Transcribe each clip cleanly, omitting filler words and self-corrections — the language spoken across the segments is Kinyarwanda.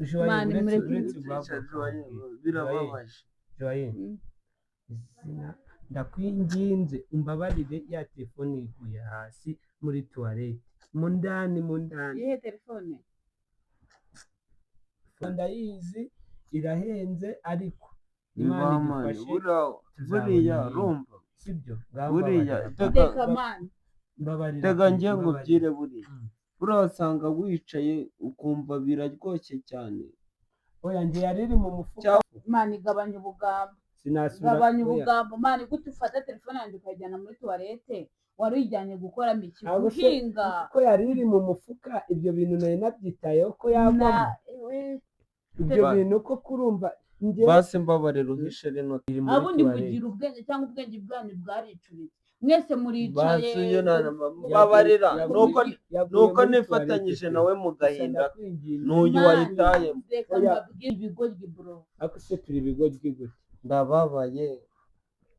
Joye, Mani, uretse mureke uretse Cya guhaguruka Joye, nkubwire. birababaje. Joye, izina ndakwinginze umbabarire, ya telefone iguye hasi muri toilette mu ndani, mu ndani. Iyihe telefone? Ndayizi irahenze, ariko Imana Bibaho man. idufashe tuzabona Buriya iyindi. Urumva Sibyo? Ngaho buriya mbabarira. tega Reka man. Mbabarira tega pe, njye mbabarira. Nkubwire, buriya buriya wasanga wicaye ukumva biraryoshye cyane. Oya, njye yari iri mu mufuka. Man, gabanya ubugambo. Sinasubira. Gabanya Oya. ubugambo man. Gute ufata telefone yanjye ukayijyana muri toilette? Wari uyijyanye gukoramo iki? Ntabwo se Guhinga? ko yari iri mu mufuka, ibyo bintu nari nabyitayeho ko yavamo. Na we Ibyo Ba- bintu ko kurumva njye Basi mbabarira uhishe rino. Iri muri Abundi toilette. mugira ubwenge cyangwa ubwenge bwanyu bwaricuritse? Mwese muricaye. Basi iyo mbabarira nuko Yaguye nuko muri nifatanyije toilette pe. nawe mu Gusa gahinda ndakwinginze. n'uyu Man, wayitayemo. reka Oya. mbabwire, ibigoryi bro. Ariko se turi ibigoryi gute? Ndababaye.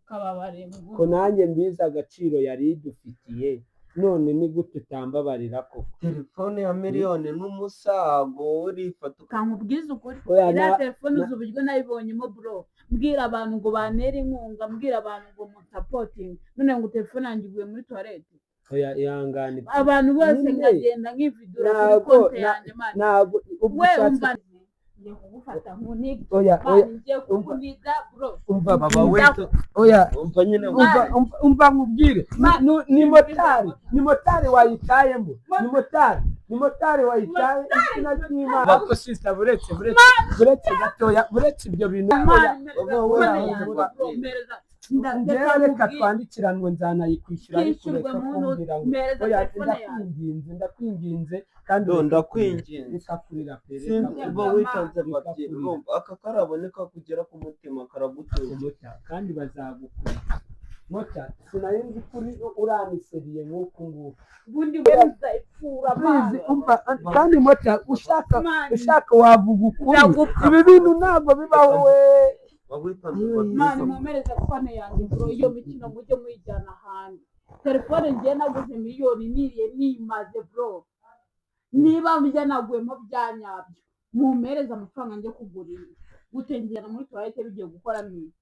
Kababare. Ko nanjye mbizi agaciro yari idufitiye, none ni gute utambabarira koko? Telefone ya miliyoni n'umusago urifata. Kankubwize ukuri, Oya, iriya telefone uzi uburyo nayibonyemo bro? Mbwira abantu ngo bantere inkunga, mbwira abantu ngo munsapotinge, none ngo telefone yanjye iguye muri toilette. Oya, ihangane pe. Abantu bose Nyine, nkagenda nkividura kuri ntabwo konti yanjye man. Ntabwo ubwo We ushatse umva, ngiye kugufata nkuniga. Oya, Man, oya, ngiye kukuniga bro. Umva. Baba we. Oya. Umva nyine. Umva, umva, umva nkubwire. Ni motari, ni motari wayitayemo, ni motari, ni motari wayitaye, izina ry'Imana. Ariko sister, buretse, buretse, buretse gatoya, buretse ibyo bintu, oya. Man, mpereza Baba we, telefone ahubwo yanjye bro, mpereza. Njyewe Reka reka nkubwire. twandikiranwe, nzanayikwishyura, ariko Kishyurwe reka muntu, kumbwira ngo mpereza oya. telefone yanjye. Ndakwinginze, ndakwinginze kandi Do reka ndakwinginze. Reka kurira pe, reka Sinzi kurira. uba witanze Reka mbabwira. kurira. Urumva aka karaboneka kugera ku mutima karagutuza. Mota, kandi bazagukubita mota. Sinari nzi ko uri uraniseriye nk'uku nguku. Ubundi we uzayipfura. Please, Man. umva kandi mota, ushaka Man. ushaka wavuga ukuri. Ndagupfa. Ibi bintu ntabwo bibaho we. Uba witanze Man, mbabwira. mumpereze phone yanjye bro. Iyo mikino mujye muyijyana ahandi. Telefone ngiye naguze miliyoni niriye nimaze bro. Niba byanaguyemo bya nyabyo, mumpereze amafaranga njye kugura indi. Gute ngera muri toilette bigiye gukoramo iki?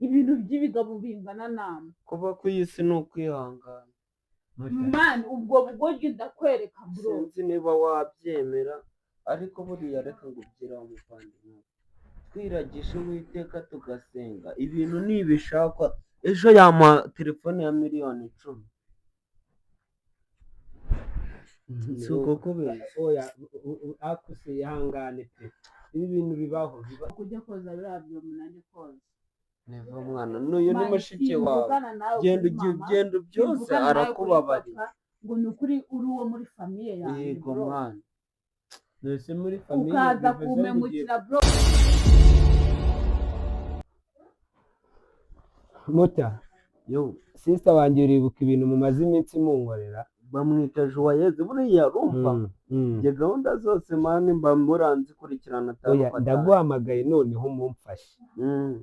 Ibintu by'ibigabo bingana nama. Kuba ku isi ni ukwihangana. Man, ubwo bugoryi ndakwereka bro. Sinzi niba wabyemera, ariko buriya reka ngubwire wa muvandimwe, twiragije Uwiteka tugasenga, ibintu nibishakwa ejo yamuha telefone ya miliyoni 10. Si uko kubeshya. Oya, ariko se ihangane pe, ibi bintu bibaho Kujya koza biriya byombo nanjye koza. Neva mwana, n'uyu ni Man, mushiki wawe. simvugana nawe Genda kuri ujye mama, ugenda byose simvugana nawe kuri arakubabariye. papa, ngo ni ukuri uri uwo muri famille yanjye Yego. bro. Mwana. Mbese muri famille Ukaza bivuze ngo ugiye kumpemukira bro. Mota. Yo. Sister wanjye, uribuka ibintu mumaze iminsi munkorera? Bamwita Joyeuse. Buriya urumva njye gahunda zose man mba muranzikurikirana Oya. atanu kwa atanu. Ndaguhamagaye noneho mumfashe.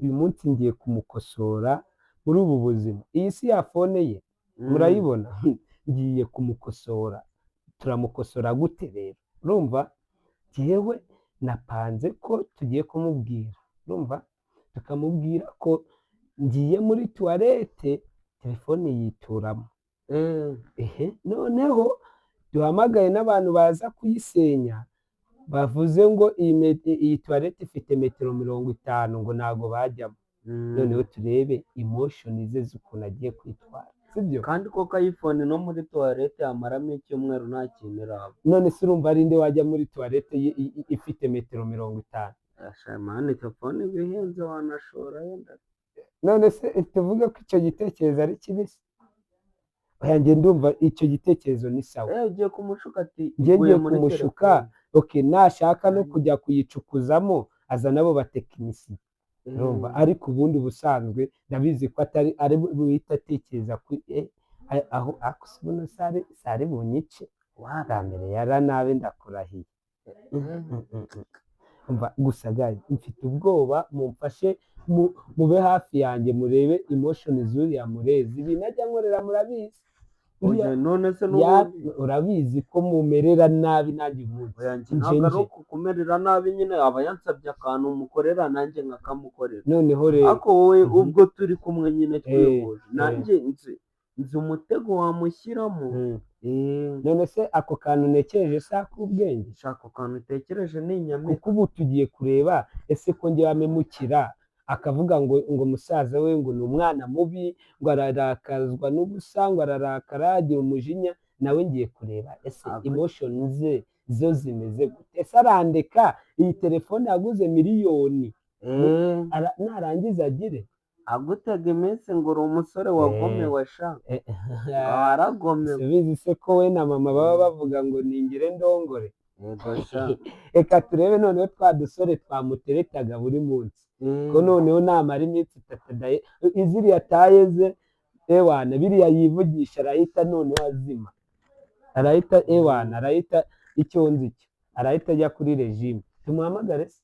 Uyu munsi ngiye kumukosora muri ubu buzima. Iyi si ya phone ye, murayibona, ngiye kumukosora. Turamukosora gute rero? Urumva jyewe napanze ko tugiye kumubwira, urumva, tukamubwira ko ngiye muri toilette telefone yituramo. Ehe, noneho duhamagaye n'abantu baza kuyisenya, bavuze ngo iyi toilette ifite metero 50, ngo ntabwo bajyamo. Noneho turebe emotion ze z'ukuntu agiye kwitwara, sibyo? Kandi koko iPhone no muri toilette yamaramo icyumweru nta kintu iraba. None se urumva ari nde wajya muri toilette ifite metero 50? Man, telefone iba ihenze, wanashora yenda. None se tuvuge ko icyo gitekerezo ari kibisi? Oya, njye ndumva icyo gitekerezo ni sawa. Ugiye kumushuka ati Njye iguye ngiye muri kumushuka. telefone. Okay, nashaka no kujya kuyicukuzamo, aza nabo batekinisiye, urumva. Ariko ubundi ubusanzwe ndabizi ko atari ari buhite atekereza ku aho akuse buno sare sare bunyice bwa mbere yaranabe, ndakurahiye. Umva gusa guys, mfite ubwoba, mumfashe mube hafi yanjye, murebe emotion z'uriya murezi. Ibintu ajya nkorera murabizi. Uriya Oya, none se n'ubundi urabizi ko mumerera nabi nanjye umunsi oya njye Nje ntabwo ari nje. ukukumerera nabi nyine, aba yansabye akantu mukorera nanjye nkakamukorera. Noneho rero Ariko wowe Mhm. ubwo turi kumwe nyine twihuje, eh. nanjye nzi umutego wamushyiramo. None se ako kantu ntekereje si ak'ubwenge? Shaka akantu utekereje ni inyamibwa. Kuko ubu tugiye kureba ese ko njye wamemukira akavuga ngo musaza we ngo ni umwana mubi, ngo ararakazwa n'ubusa, ngo ararakara agira umujinya, nawe ngiye kureba ese emotion ze zo zimeze gute, ese arandeka iyi telefone yaguze miliyoni narangiza agire Agutega iminsi ngo uri umusore wagomewe sha, waragomewe. Subizi se ko we na mama baba bavuga ngo ningire ndongore. Yego sha. Reka turebe noneho twa dusore twamuteretaga buri munsi, ko noneho namara iminsi 3 adaye iziriya taye ze, ewana biriya yivugisha arahita noneho azima, arahita ewana arahita icyo nzi cyo arahita ajya kuri regime. Tumuhamagare se?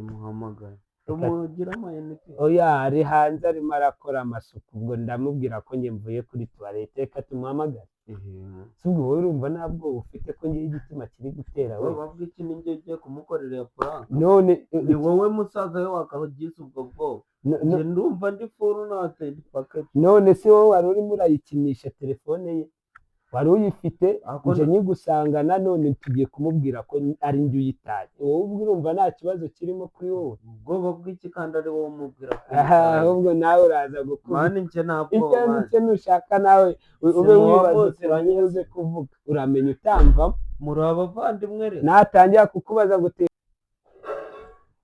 Muhamagare, tumugira amayinite. Oya, ari hanze arimo arakora amasuku, ubwo ndamubwira ko njye mvuye kuri tuwarete. Reka tumuhamagare. Si ubwo wowe urumva nta bwoba ufite ko ngewe igitima kiri gutera we? Bavuga iki? Ni njye ugiye kumukorera iyo prank? None Ni wowe musaza we wakagize ubwo bwoba. Njye ndumva ndi furu nateye paketi. None se wowe wari urimo urayikinisha telefone ye, wari uyifite, nje nyigusangana, none tugiye kumubwira ko ari njye uyitaye, wowe ubwo urumva nta kibazo kirimo kuri wowe? Ubwoba bw'iki kandi ari wowe umubwira ko Ahubwo nawe uraza gukubita. Mani njye nta Icyo bwoba. nzi cyo nushaka nawe ube Simuba wibaza ukuntu uze kuvuga, uramenya utamvamo. Muri abavandimwe rero. Natangira kukubaza ngo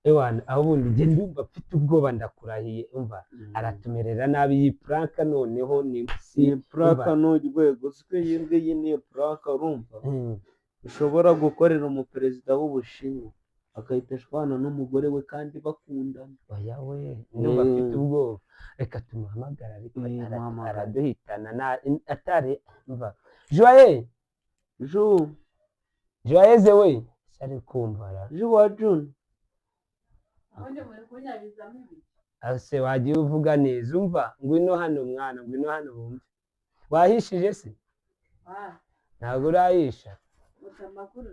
ewana, aho ubundi njye ndumva mfite ubwoba, ndakurahiye, umva aratumerera nabi iyi prank noneho ni si Iyi prank ni urwego, siko iyi ngiyi ni prank urumva ushobora gukorera umuperezida w'Ubushinwa agahita ashwana n'umugore we kandi bakundana. Oya we, ndumva mfite ubwoba, reka tumuhamagare ariko Muhamagare. araduhitana atari mva Joye. Ju Joyeze we, sari kumva ra. Ju wa June. Ubundi muri kunyabizamo ibiki? Ase wagiye uvuga neza, umva ngwino hano mwana, ngwino hano wumve. Wahishije se? Ntabwo urahisha. Gusa amakuru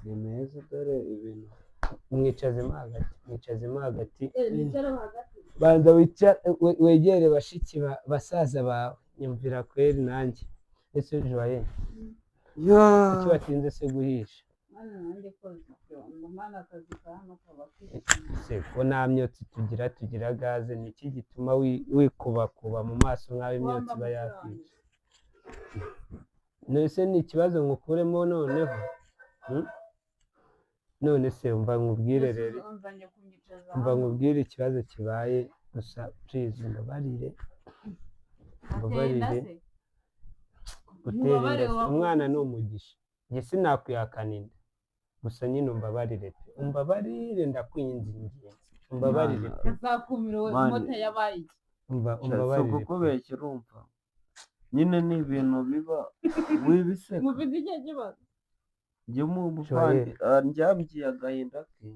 Ni meza dore ibintu. Mwicazemo hagati, mwicazemo hagati. Nicaro hagati. Banza wegere bashiki basaza bawe, nyumvira kweri nanjye. Ese Joye, kuki watinze se guhisha? Mwana nanjye koza ibyombo, mwana akazi ka hano kaba kishimye. Se ko nta myotsi tugira gaze, ni iki gituma wikubakuba mu maso nk'aho imyotsi iba yakwica? None ni ikibazo ngukuremo noneho? None se umva nkubwire rero, Unzanye kunyicaza umva hano. nkubwire ikibazo kibaye, gusa please mbabarire. Ateye inda Mbabarire. se? Gutera inda Mubabare se, wakoze umwana iki? ni umugisha, njye sinakwihakana inda, gusa nyine umbabarire pe, umbabarire, ndakwinginze, umbabarire pe. Azakumira we, Mani. mota yabaye iki? Umva Si umbabarire pe. ukukubeshya urumva nyine ni ibintu biba wibiseka. Mufite ikihe kibazo? Njye mu muvandi ndyabwiye agahinda ke,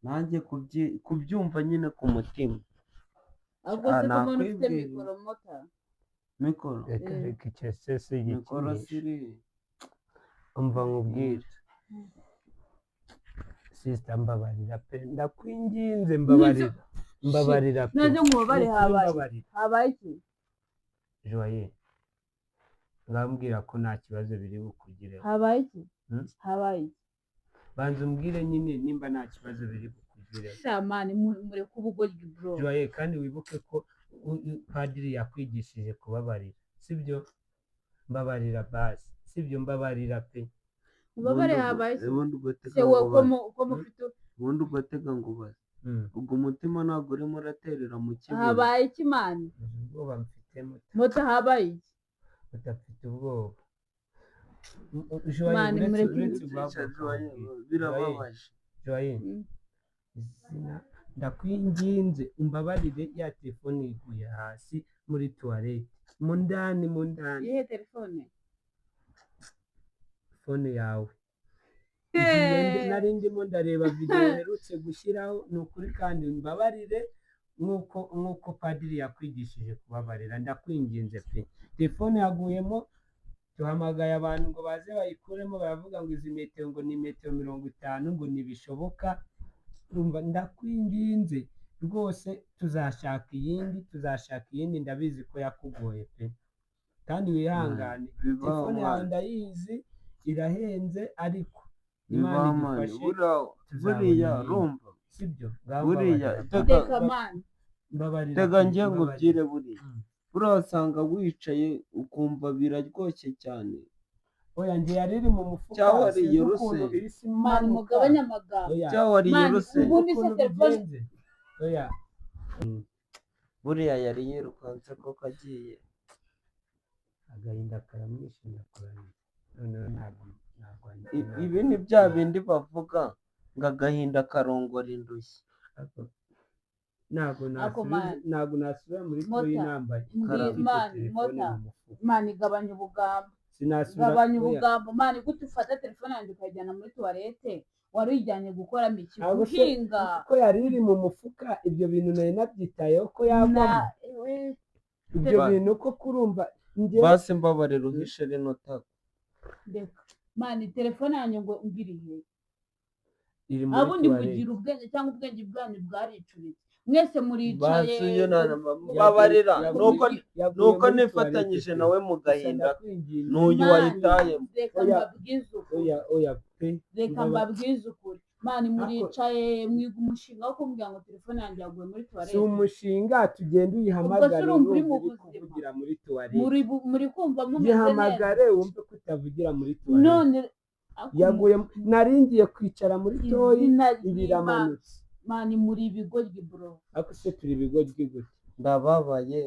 nanjye kubyumva nyine ku mutima. Ahubwo se ko mbona ufite Nakwibwira. mikoro mota? Mikoro Reka reka icyo se si mikoro igikinisho. siri. Umva nkubwire sister, mbabarira pe, ndakwinginze, mbabarira, mbabarira pe. Nanjye nkubabare. Ni ukuri Habaye mbabarira. Habaye iki? Joye, urambwira ko nta kibazo biri bukugireho. Habaye iki? Habaye iki? Banza umbwire nyine nimba nta kibazo biri bukugireho. Sha mani, mureke ubugoryi bro. Joye, kandi wibuke ko padiri yakwigishije kubabarira, sibyo? Mbabarira basi, sibyo? Mbabarira pe. Ubabare, habaye iki? Ubundi ugatega Se ngo wowe ko ubaze. ko mufite Ubundi ugatega ngo ubaze, ubwo umutima ntabwo urimo uraterera mu kibuno. Habaye iki mani? Uzi ubwoba mfite muta? Mota, habaye iki? Udafite ubwoba. Joye, Mani, uretse mureke uretse Cyica, guhaguruka Joye, nkubwire. birababaje. Joye, izina ndakwinginze umbabarire, ya telefone iguye hasi muri tuwarete mu ndani, mu ndani. Iyihe telefone? Phone yawe. Hey! Nari ndimo ndareba videwo uherutse gushyiraho, ni ukuri kandi mbabarire. Nk'uko padiri yakwigishije kubabarira, ndakwinginze pe. Telefone yaguyemo, duhamagaye abantu ngo baze bayikuremo, baravuga ngo izi metero ngo ni metero 50, ngo ntibishoboka. Urumva, ndakwinginze rwose, tuzashaka iyindi, tuzashaka iyindi. Ndabizi ko yakugoye pe, kandi wihangane. Bibaho Telefone yawe man. ndayizi irahenze, ariko Imana Bibaho man. idufashe, tuzabona Buriya iyindi. Urumva, Sibyo? Ngaho buriya mbabarira. tega Reka man. Mbabarira tega pe, njye mbabarira. nkubwire, buriya buriya wasanga wicaye ukumva biraryoshye cyane. Oya, njye yari iri mu mufuka, Cyangwa wariye sinzi ukuntu urusenda. ihise Man, imanuka. mugabanye amagambo. Oya, Cyangwa wariye Man, urusenda. ubundi se ukuntu telefone bigenze. Oya. Buriya yari yirukanse koko agiye. Agahinda karamwishe, ndakuraniye. Noneho ntabwo Ibi ni bya bindi bavuga ngo agahinda karongora indushyi. Ntabwo Ako nasubiza, man. ntabwo nasubira muri Mota. toyi nambaye Mbwira mfite man, telefone Mota. mu mufuka. Man, igabanya ubugambo. Sinasubira. Gabanya Oya. ubugambo man. Gute ufata telefone yanjye ukayijyana muri toilette? Wari uyijyanye gukoramo iki? Ntabwo se Guhinga? ko yari iri mu mufuka, ibyo bintu nari nabyitayeho ko yavamo. Na we Ibyo Ba- bintu ko kurumva njye Basi mbabarira, uhishe rino tako. Reka man, telefone yanjye ngo ngirihe? Iri muri Abundi toilette. mugira ubwenge cyangwa ubwenge bwanyu bwaricuritse? Mwese muricaye. Basi iyo mbabarira, nuko Yaguye nuko muri nifatanyije toilette pe. nawe mu Gusa gahinda ndakwinginze. n'uyu Man, wayitayemo. reka Oya. mbabwize ukuri. Oya, oya pe. Reka mbabwize ukuri man, muricaye mwiga umushinga wo kumbwira ngo telefone yanjye yaguye muri Si toilette. umushinga, tugenda uyihamagare. Ubwo se urumva uri mu Urumva uri buzima? kuvugira muri toilette. Muri kumva mumeze neza? Yihamagare wumve ko utavugira muri toilette. None Yaguye, nari ngiye kwicara muri toyi, izina ibi ry'Imana. iramanutse. Man, muri ibigoryi bro. Ariko se turi ibigoryi gute? Ndababaye.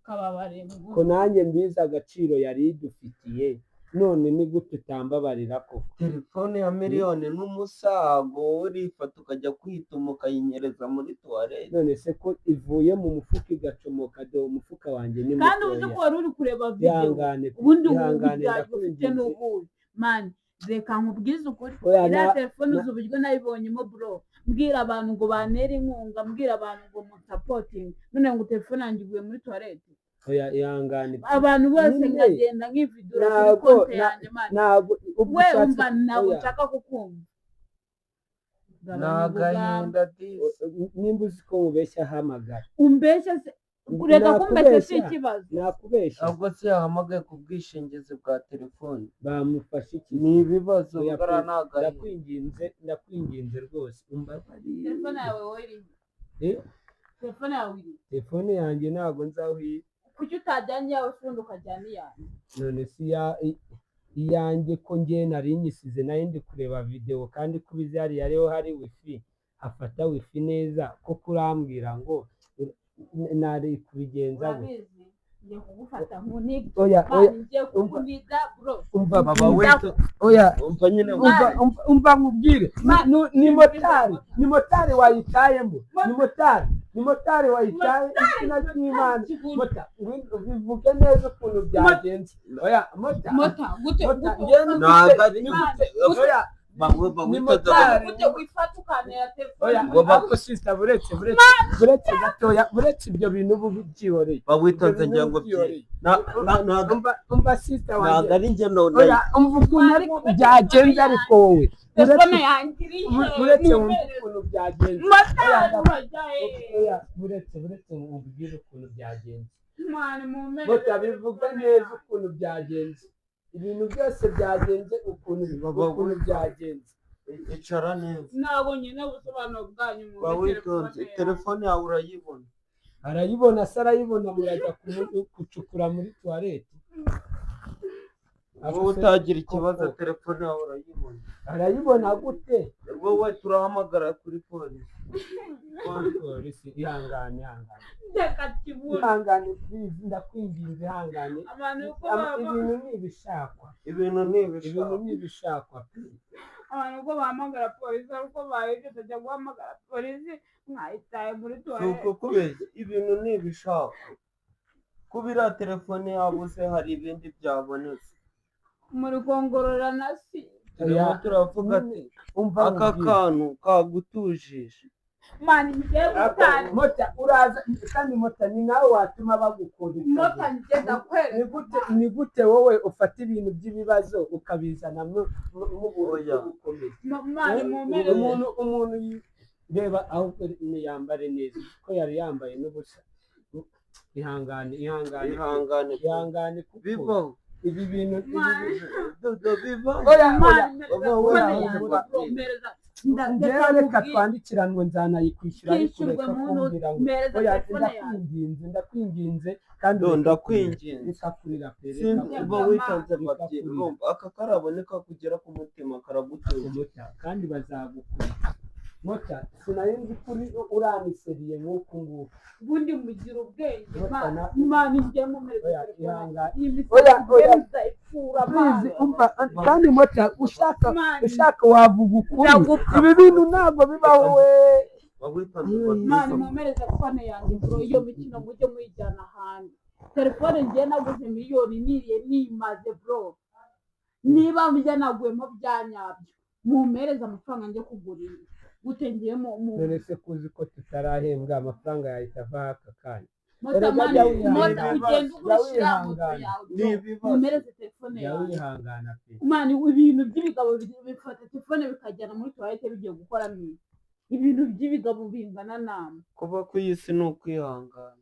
Kababare. Ko nanjye mbizi agaciro yari idufitiye, none ni gute utambabarira koko? Telefone ya miliyoni n'umusago, urifata ukajya kwituma ukayinyereza muri toilette. None se ko ivuye mu mufuka igacomoka, dore umufuka wanjye ni Kandi uzi ko mutoya. wari uri kureba videwo. Ihangane pe, Ubundi ubu ihangane, burya ufite ndakwinginze. n'ubuhe? Man, reka nkubwize ukuri. Oya, Iriya telefone, uzi uburyo nayibonyemo bro? Mbwira abantu ngo bantere inkunga, mbwira abantu ngo munsapotinge, none ngo telefone yanjye iguye muri toilette. Oya, ihangane pe. Abantu bose Nyine, nkagenda nkividura kuri ntabwo konti yanjye man. Ntabwo ubwo We ushatse umva, ntabwo oya. nshaka kukumva. Ni Gabanya ubugambo. agahinda disi. Nimba uzi ko mubeshya, hamagara. Umbeshya se? Kureka kumbeshya si Nakubeshya. ikibazo. Nakubeshya? Ahubwo se yahamagaye ku bwishingizi bwa telefone? Bamufashe iki? Ni ibibazo. Oya pe, buriya ni agahinda. Ndakwinginze, ndakwinginze rwose, umbabarire. Telefone yawe wowe iri he? Eh, Telefone yawe iri he? Telefone yanjye ntabwo nzi aho iri. Kuki utajyanye iyawe se ubundi ukajyana iyanjye? None si iyanjye ko njye nari nyisize, nari ndi kureba videwo, kandi kuba izi hariya ariho hari wifi, hafata wifi neza, ko kurambwira ngo nari kubigenza gute? Urabizi, ngiye kugufata nkunige. Oya, oya. Man, ngiye kukuniga bro. Umva. Baba wito. Oya. Umva nyine. Umva, umva, umva nkubwire. Ni motari, ni motari wayitayemo, ni motari, ni motari wayitaye, izina ry'Imana. Mota, ngwino bivuge neza ukuntu byagenze. Oya mota. Mota gute? Mota, Gute? njyewe ni Ntabwo gute? ari Ni gute? Gute? Oya, ni motari. Gute wifata ukanera telefone? Oya, ariko sister, buretse, buretse, buretse gatoya, buretse ibyo bintu uba ubyihoreye. Bawitonze, Ibyo ngira bintu ngo ubyihoreye. Ntabwo Umva, umva sister ntabwo wanjye. ari njye no. Oya, umva ukuntu ariko byagenze, ariko wowe Telefone uretse yanjye iri he? uretse wumve ukuntu byagenze. Motari urajya he? Oya, buretse, buretse ubwire ukuntu byagenze. Man, mumere. Mota, bivuga neza ukuntu byagenze, ibintu byose byagenze ukuntu ukuntu byagenze. Icara neza. Ntabwo nyine ubusobanuro bwanyu mu Bawitonze, telefone yawe urayibona. Arayibona se? Arayibona, murajya gucukura muri toilette. Wowe utagira ikibazo, telefone yawe urayibona. Arayibona gute? Wowe turahamagara kuri polisi. Polisi, ihangane, ihangane. Reka kibura. Ihangane please, ndakwinginze, ihangane. Abantu uko baba Ibintu ni ibishakwa. Ibintu ni Ibintu ibishaka. ni ibishakwa pe. Abantu uko bahamagara polisi, ariko bahebye utajya guhamagara polisi, mwayitaye muri Si toilette. uko kubeshya, ibintu ni ibishaka. Kuba iriya telefone yabuze, hari ibindi byabonetse. Muri kongorora na si Turimo Oya. turavuga ati Umva aka nkubwire. kantu kagutujije. Man, ngiye gutana. Mota uraza kandi, mota ni nawe watuma bagukunda. Mota, njye ndakwereka. Ni gute wowe ufata ibintu by'ibibazo ukabizana mu buryo Oya. bukomeye? Man, mumpereze. Umuntu reba aho yambare neza ko yari yambaye n'ubusa. Ihangane, ihangane. Ihangane. Ihangane kuko Bibaho. ibi bintu ibi Man. Dodo, bibaho. Oya, Man, oya. mpereza Oya, phone oya, yanjye, oya. bro, mpereza. Njyewe reka twandikiranwe, nzanayikwishyura, ariko Twishyurwe reka muntu, kumbwira ngo mpereza oya. telefone yanjye. Ndakwinginze, ndakwinginze kandi Do, reka ndakwinginze. kurira, reka kurira pe, reka Sinzi kurira. uba witanze Reka babyeyi kurira. urumva aka karaboneka kugera ku mutima karagutunga. Mota, kandi bazagukubita. Mota, sinari nzi ko uri uraniseriye nk'uku nguku. Ubundi mugira ubwenge. Mota, Man, man, njye mumpereza Oya, telefone. ihangane. Iyi Oya, misatsi oya. nzayipfura. Please, Man. umva kandi mota, ushaka Man. ushaka wavuga ukuri. Ndagupfa. Ibi bintu ntabwo bibaho we. Uba witanze Man, babyeyi. mumpereze phone yanjye, bro. Iyo mikino mujye muyijyana ahandi. Telefone ngiye naguze miliyoni niriye nimaze, bro. Niba byanaguyemo bya nyabyo, mumpereze amafaranga njye kugura indi. Gute ngiye mu None se kuzi ko tutarahembwa, amafaranga yahita ava aka kanya? Mota, Erega man, jya wihangana. mota, ugenda ugurisha Jya moto wihangana. yawe, Ni bro. ibibazo. Mumpereze telefone Jya yanjye. wihangana pe. Man, ibintu by'ibigabo bifata telefone bikajyana muri toilette bigiye gukoramo ibi. Ibintu by'ibigabo bingana nama. Kuba ku isi ni ukwihangana.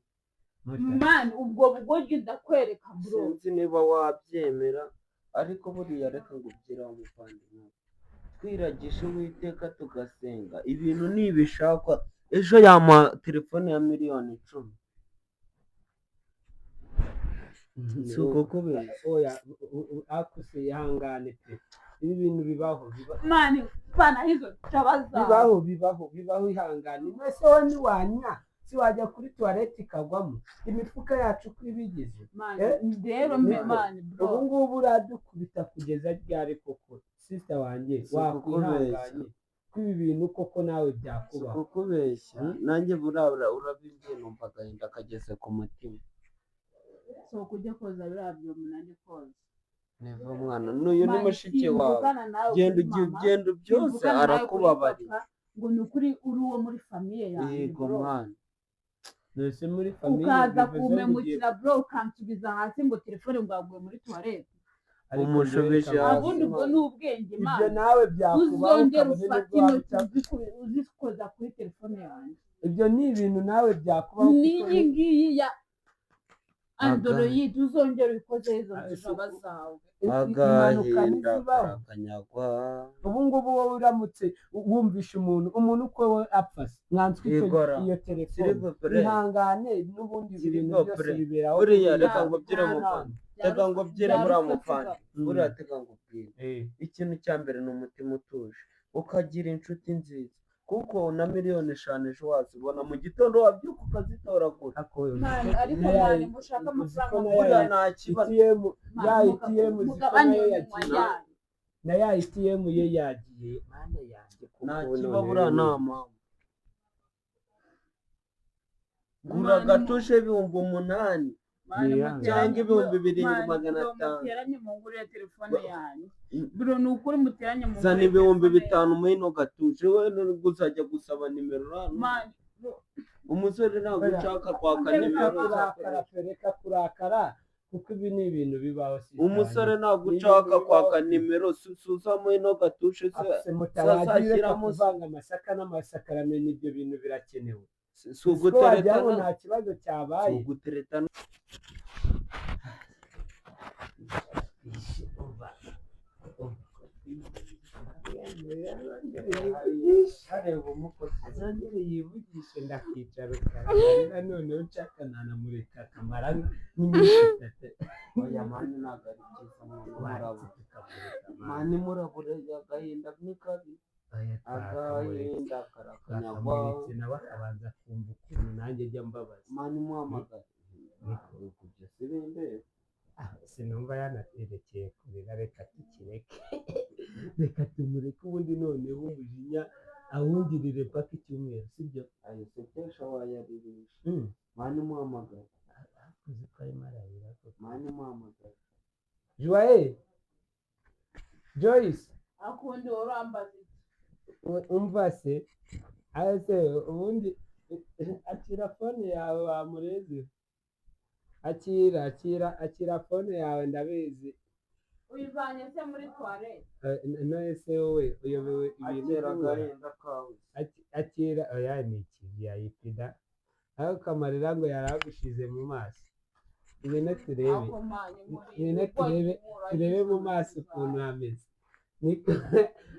Mota. Man, ubwo bugoryi ndakwereka, bro. Sinzi niba wabyemera, ariko buriya reka ngubwire wa muvandimwe, twiragije Uwiteka tugasenga, ibintu nibishakwa ejo yampa telefone ya miliyoni 10. Si uko kubeshya. Oya, akuse ihangane pe, ibi bintu bibaho Man, bana hizo tabaza. Bibaho, bibaho, bibaho, ihangane. Mbese wowe ntiwanywa, si wajya kuri toilette ikagwamo? Imifuka yacu uko ibigize. Man, Eh? rero mbe Niko. man, bro. Ubu ngubu uradukubita kugeza ryari koko, sister wanjye? Si ukukubeshya. Wakwihanganye ko ibi bintu koko nawe Si byakubaho. ukukubeshya, nanjye burabura urabimbwiye numva agahinda kageze ku mutima. So kujya koza biriya byombo nanjye koza. Neva mwana, n'uyu ni Man, mushiki wawe. simvugana nawe Genda kuri ujye mama, ugenda byose simvugana nawe kuri arakubabariye. papa, ngo ni ukuri uri uwo muri famille yanjye, Yego. bro. Mwana. Mbese muri famille Ukaza bivuze ngo ugiye kumpemukira, bro, ukansubiza hasi ngo telefone ngo yaguye muri toilette. Ariko Umushubije reka hasi. Ubundi ubwo ni ubwenge. Ibyo Man, nawe byakubaho uzongera ukabone ufate n'ubwo intoki wabita uzikoza kuri telefone yanjye. Ibyo ni ibintu nawe byakubaho kuko N'iyi ngiyi ya Android, uzongera ubikoze izo Ah, nzira zawe. impanuka Agahinda ntizibaho. karakanyagwa. Ubu ngubu wowe uramutse wumvisha umuntu uko we apfa se nkanswe icyo Yegora. iyo telefone. S'il vous plaît. Ihangane, n'ubundi ibintu S'il vous byose plaît. biberaho Buriya kuri reka iyi ngubwire muvandi, reka ngubwire buriya muvandi, buriya teka ngubwire, ikintu cya mbere ni umutima utuje, ukagira inshuti nziza, kuko na miliyoni 5 ejo wazibona mu gitondo wabyuka ukazitoragura. Man, ariko man, mushaka amafaranga. Buriya nta kibazo. ATM Man, ya ATM uziko mugabanye nayo iminwa yagiye yanyu. Na ya ATM ye yagiye, mana yanjye, kuko Nta none kiba, buriya rero nta mpamvu. Gura Man, agatushe 8000 Man, Ni cyangwa ibihumbi birindwi Man, magana bro, atanu. Muteranye mungurire telefone yanyu, bro, ni ukuri muteranye mungurire Zana ibihumbi telefone bitanu muri ino gatuje, we nubwo uzajya gusaba nimero hano. yanyu. Man, bro, Umusore ntabwo Oya. ushaka kwaka Reka nimero. kurakara pe, reka kurakara kuko ibi ni ibintu bibaho, sister Umusore wanjye. ntabwo Ni ushaka ibintu kwaka bibaho. nimero, suzamo ino gatushe se. Afise mutawagiye, reka Sashyiramo se. kuvanga amasaka n'amasakaramentu, ibyo bintu birakenewe. Si Uzi ko wagira ngo uguteretana. nta kibazo Si cyabaye. uguteretana. Umva, umva. Hareba umukozi. Azongere yivugishe ndakicara ukararira, noneho nshaka nanamureka akamara nk'iminsi 3. Oya man, ntabwo ari byiza mwana, Waretse murabura. tukamureka man. Man, murabura, agahinda ni kabi. Oya, twakamuretse. Agahinda karakanyagwa. Twakamuretse nawe akabanza kumva ukuntu nanjye njya mbabaza. Man, muhamagare. Niko. Ibyo si bindeba. Ah, sinumva yanaterekeye kurira, reka tukireke, reka tumureke, ubundi noneho umujinya awungirire paka icyumweru, sibyo? Ayo sekesha wayaririsha. Man, muhamagare. Uzi ko arimo ararira koko. Man, muhamagare. Joye, Joyce. Akundi wowe urambaza iki? Umva se. Ese ubundi akira phone yawe wamurezi, akira, akira, akira phone yawe, ndabizi. Uyivanye se muri toilette? None se wowe uyobewe ibintu Akira by'ubura? Agahinda kawe. Akira, oya, ni iki VIP da, aho kamarira ngo yari agushize mu maso. Ngwino turebe. Akomanye muri Ngwino turebe, turebe mu maso ukuntu hameze. Niko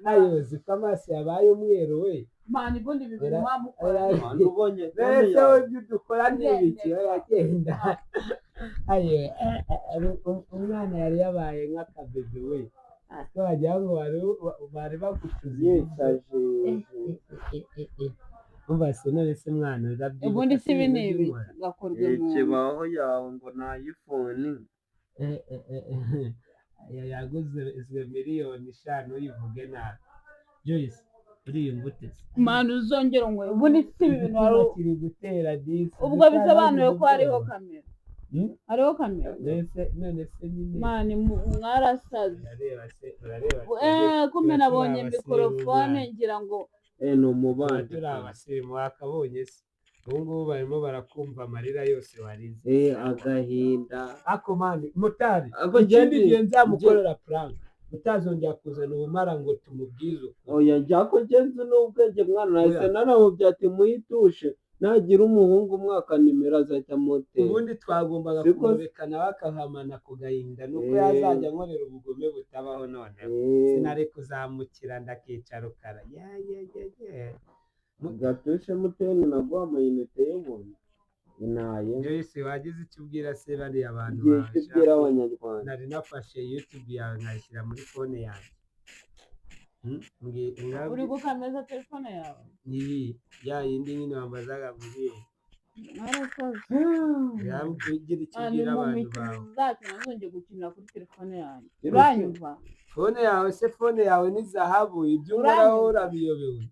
ayo, ko amaso yabaye umweru we. Man, ubundi ibi bintu mwamukora. Mwana, ubonye phone Mbese wowe yawe. ibyo dukora ni ibiki? Oya, genda. Ayo, umwana yari yabaye nk'akabebe we, ko wagira ngo bari bagucuze. Yicaje. Umva se, none se mwana, urabyibuka Ubundi si ibi ni ibintu ibi by'umwana? Gakorwe mu Ikibaho yawe ngo ni iPhone. Yaguze izo miliyoni 5, uyivuge nabi. Joyce, uriyumva ute se? Man, uzongera ngo ubundi si ibi bintu wari Umutima kiri gutera disi. Ubwo bisobanuye ko hariho kamera. Hmm? Hariho kamera. None se nyine. Man, mwarasaze. Urareba se, urareba? Kumbe Tuba turi nabonye abasirimu, mikorofone mwana. ngira ngo Ni Tuba umubandi. turi abasirimu, wakabonye se? Ubu ngubu barimo barakumva amarira yose warize. Agahinda. Ako man, motari, Ako ikindi gihe nzamukorera prank, utazongera kuzana ubumara ngo tumubwize ukuri. Oya, njya kugenza n'ubwenge mwana, nahise Oya. naramubye ati muyitushe, nagira umuhungu umwaka nimero azahita amutera. Ubundi twagombaga Siko se? kumureka nawe akahamana ku gahinda, nuko yazajya ankorera ubugome butabaho noneho. Sinari kuzamukira, ndakica rukara ya ya ya ya. Gatushe muteni, naguha amayinite y'ubuntu inaye. Joyce, wagize icyo ubwira se bariya bantu Igihe bawe? icyo ubwira abanyarwanda. Nari nafashe YouTube yawe nkayishyira muri phone yanjye. Uri gukameza telefone yawe. Ni ya yindi nyine wambazaga ngo uriye. Mwarasaze. Ugira icyo Man, ubwira mu abantu mikino bawe. zacu ntazongeye gukinira kuri telefone yanjye, uranyumva? Phone yawe se? Phone yawe ni zahabu, ibyo ukoraho Uranyumva? urabiyobewe?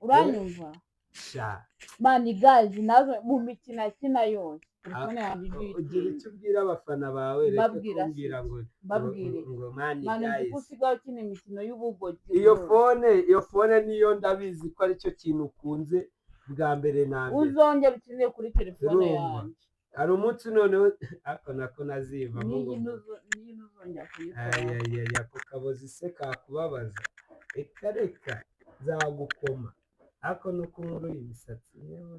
Uranyumva? Sha. Man, guys, nazo mu mikino akina yose telefone yanjye ijye Ugira uyitinda. icyo ubwira abafana bawe, reka Mbabwira kumbwira se? ngo Mbabwire? ngo man Man, uzi ko guys. usigaye ukina imikino y'ubugoryi Iyo bro. phone, iyo phone niyo, ndabizi ko aricyo kintu ukunze bwa mbere na mbere. Uzongera ukinire kuri telefone Urumva? yanjye. Hari umunsi noneho ako nako nazivamo ngo N'iyi n'iyi ntuzongera kuyikora. Ayayaya, ako kabozi se kakubabaza? Reka reka, nzagukoma. Ariko nuko nkuruye imisatsi yewe,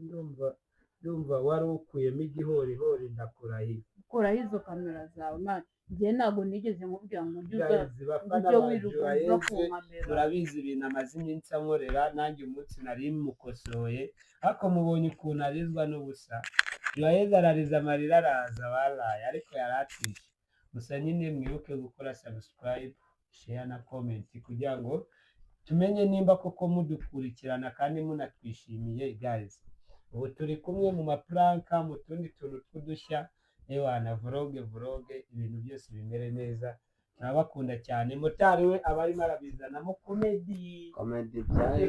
ndumva wari ukuyemo igihorihori, ndakurahiye. Kuraho izo kamera zawe, man. Njye ntabwo nigeze nkubwira ngo ujye uza Guys, ngo bafana ujye ba wirirwa uza Joyeux, ku nkamera. murabizi ibintu amaze iminsi ankorera, nanjye umunsi nari mukosoye, ariko mubonye ukuntu arizwa n'ubusa. Joyeux arariza, amarira araza baraye, ariko yari atwishe gusa nyine. Mwibuke gukora subscribe, share na comment kugira ngo tumenye nimba koko mudukurikirana kandi munatwishimiye. Guys, ubu turi kumwe mu ma prank, mu tundi tuntu tw'udushya, ewana vlog vlog, ibintu byose bimere neza. Turabakunda cyane. Motari we aba arimo arabizanamo comedy. Comedy byayo.